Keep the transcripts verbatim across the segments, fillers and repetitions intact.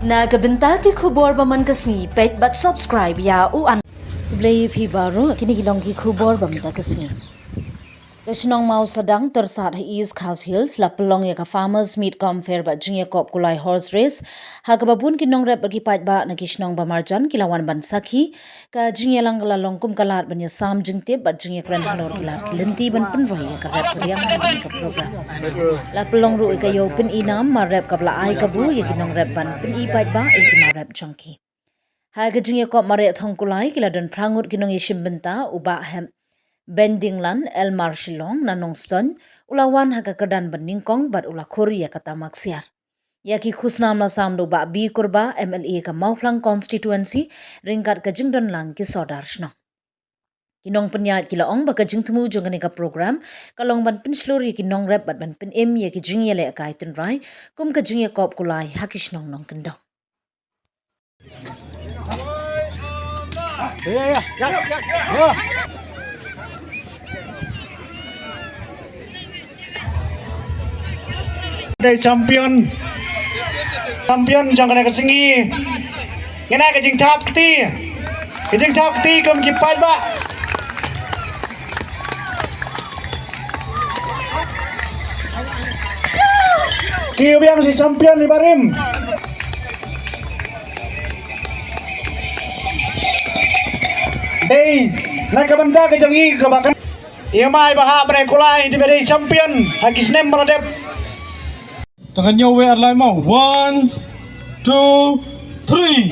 Na ka bynta ki khubor ba man ka sngi, peit bad subscribe ïa u an. Khublei ïa phi baroh, kine ki long ki khubor ba man ka sngi. Ka shnong Mawsadang Tyrsad ha East Khasi Hills la pynlong ïa ka Farmers Meet Cum Fair bad jingïakop kulai horse race, ha kaba bun ki nongrep bad ki paidbah na ki shnong ba marjan ki la wan ban sakhi. Ka jingïalang ka la long kum ka lad ban ïasam jingtip bad jingïakren halor ki lad ki lynti ban pynroi ïa ka rep ka riang ha kane ka program. La pynlong ruh ïa ka ïew pyn-i nam marep kaba la ai kabu ïa ki nongrep ban pyn-i paidbah ïa ki marep jong ki. Ha ka jingïakop mareh thong kulai ki la don phra ngut ki nongïashim bynta, u Bah Hep Bendinglan Elmar Shillong na Nongstoiñ u la wan ha ka kyrdan ban nyngkong bad u la khur ïa ka tama ksiar. Ïa ki khusnam la sam da u Bah B Kurbah, M L A ka Mawphlang Constituency, ryngkat ka jingdon lang ki sordar shnong. Ki nongpynïaid ki la ong ba ka jingthmu jong kane ka program ka long ban pynshlur ïa ki nongrep bad ban pynim ïa ki jingïalehkai tynrai kum ka jingïakop kulai ha ki shnong nongkyndong. Dei champion. Champion jong kane ka sngi. Ngin ai ka jingthap kti. Ka jingthap kti kum ki paidbah. Ki biang shi champion iba rim. Dei na ka bynta ka jong i kaba kan. Ïa mai ba hap ban ai kulai, dei ba dei champion ha ki snem ba la dep. Tang kan ñiew wei ar lai mo. One, two, three.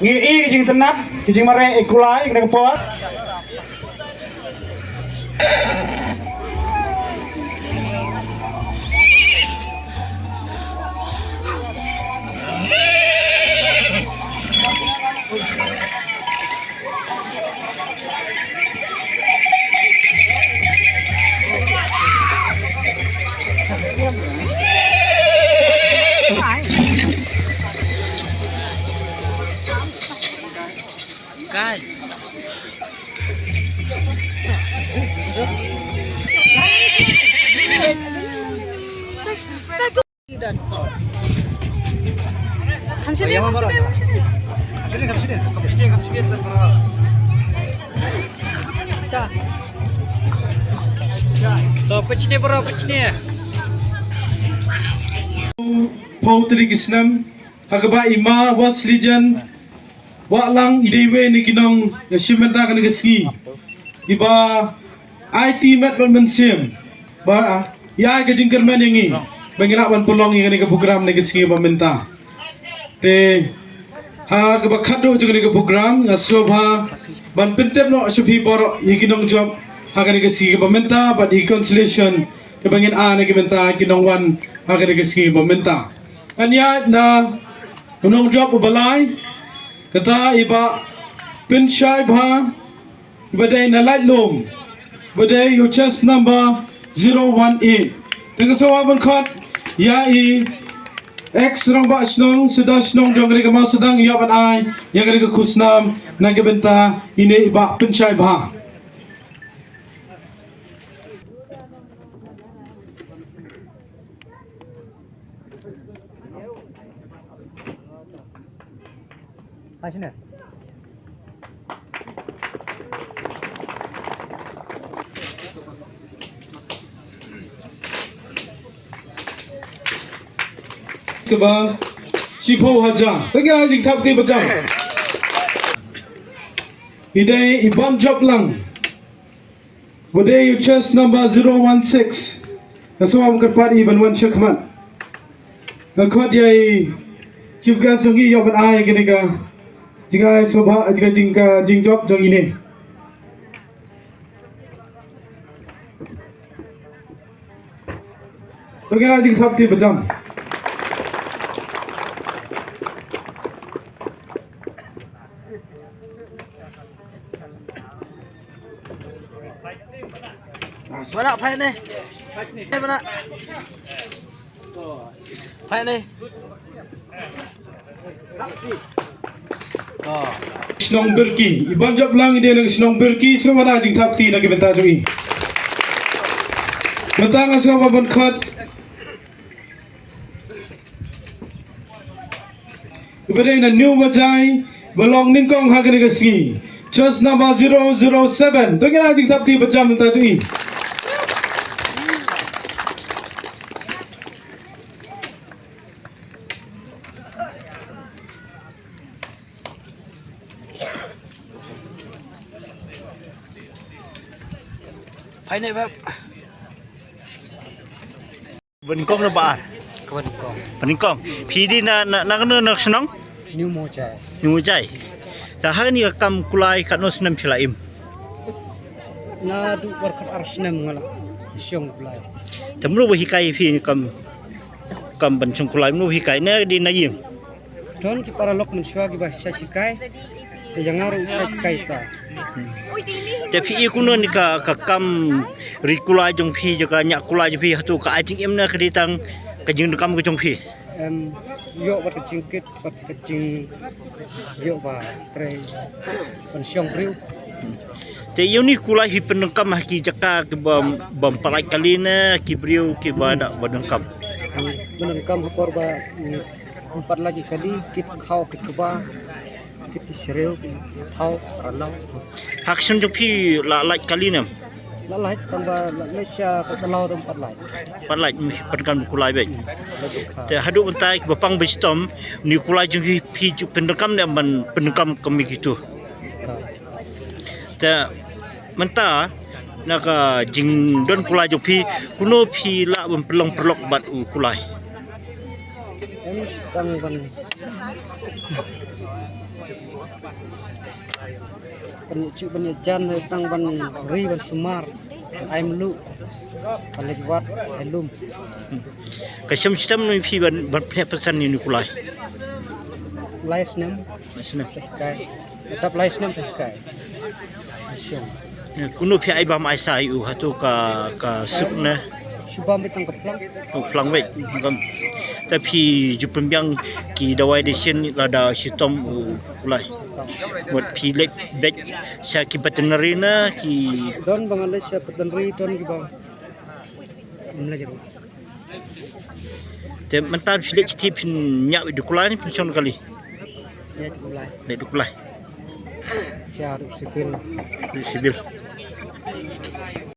Ngi i ki jingtynnat, ki jingmareh i kulai, kane ka por. Kai. To, pynshne bro, pynshne. Pau teli ki snem, ha kaba i Ma West Legion Wahlang i dei iwei na ki nongïashim bynta kane ka sngi. Iba aiti met bad mynsiem ba ïa ka jingkyrmen ïa ngi ba ngi lah ban pynlong ïa kane ka program na ka sngi ba mynta. Te ha kaba khadduh jong kane ka program nga sngewbha ban pyntip noh sha phi baroh ïa ki nongjop ha kane ka sngi ba mynta bad ïa ki consolation kaba ngin ai na ki mynta ki nongwan ha kane ka sngi ba mynta. Ngan ïaid na u nongjop uba lai. Kata i Bah Pynshai Bha, iba dei na Laitlum, iba dei u chest number zero one eight. Te nga sngewbha ban khot ïa i ex rangbah shnong, sordar shnong jong kane ka Mawsadang, ïa ban ai ïa kane ka khusnam na ka bynta ine i Bah Pynshai Bha. Kaba shiphew hajar. Tang ïa jingthap kti ba jam. I dei i Bah Joplang. Ba dei u chest number zero one six. Nga sngewbha ban kyrpad ïa i ban wan shakhmat. Nga khot ïa i chief guest jong ngi ïa ban ai kane ka jingai sngewbha, ka jing, ka jingjop jong ine. Bagi na jingthap kti ba jam. Mana phai ne? Phai mana? Phai ne? Shnong Birki, iban jop lang ide nang shnong Birki, sngewbha na jingthap kti na ki bynta jong i. Bynta nga sngewbha ban khot. Iba dei na New Bajai, ba long nyngkong ha kane ka sngi. Just number zero zero seven. To ngin ai jingthap kti ba jam mynta jong i. Phai ne bab. Ba nyngkong na ba ar? Ka ba nyngkong. Ba nyngkong. Phi dei na, na, na kano na shnong? New Mawjai. New Mawjai. Te ha kane ka kam kulai katno snem phi la im? Naduh ba khatar snem nga la shong kulai. Te mano ba hikai phi kam, kam ban shong kulai, mano ba hikai, ne dei na ïing? Don ki paralok mynshuwa kiba sa shikai, te ïa nga ruh sa shikai ta. Te phi ïoh kumno ïa ka, ka kam ri kulai jong phi, ïa ka ñiah kulai jong phi, hato ka ai jingim ne ka dei tang ka jingdonkam ka jong phi? Em, ïoh bad ka jingkit bad ka jingïoh ba trei ban shong briew. Te ïa une u kulai phi pyndonkam ha ki jaka kiba, bym pat lait kali ne ki briew kiba da ba donkam? Pyndonkam ha por ba, mm, ym pat lait kali, kit khaw, kit kba, kit ki shriew, kit thaw, ralaw. Ha ka shnong jong phi la lait kali ne em? La lait, tang ba la lait sha ka talaw, ym pat lait. Pat lait, ym pat kan kulai beit. Te haduh mynta kiba pang ba shitom, une u kulai jong phi, phi ju pyndonkam ne em ban pyndonkam kum kito? Te mynta na ka jingdon kulai jong phi, kumno phi lah ban pynlong paralok bad u kulai? Em, tang ban, ban ïa ju ban ïa jan, tang ban ri ban sumar, ban ai mluh, ban leit wad, ai lum. Ka shem shitom ne phi ban, ban pynïap pynsan ïa une u kulai? Lai snem. Lai snem. Sa shikai. Dap lai snem sa shikai. Shong. Eh, kumno phi ai bam ai sa ïa u, hato ka, ka suk ne? Shu bam beit tang ka phlang. Oh, phlang beit. Te phi ju pynbiang ki dawai dashin lada shitom u kulai? Mut phi leit beit sha ki veterinary ne ki? Don ba nga leit sha veterinary, don kiba ym leit ruh. Te mynta phi leit shithi phin ñiah ïa u kulai ne phin shong kali? Leit u kulai. Leit u kulai. Sha ruh civil. Ruh civil.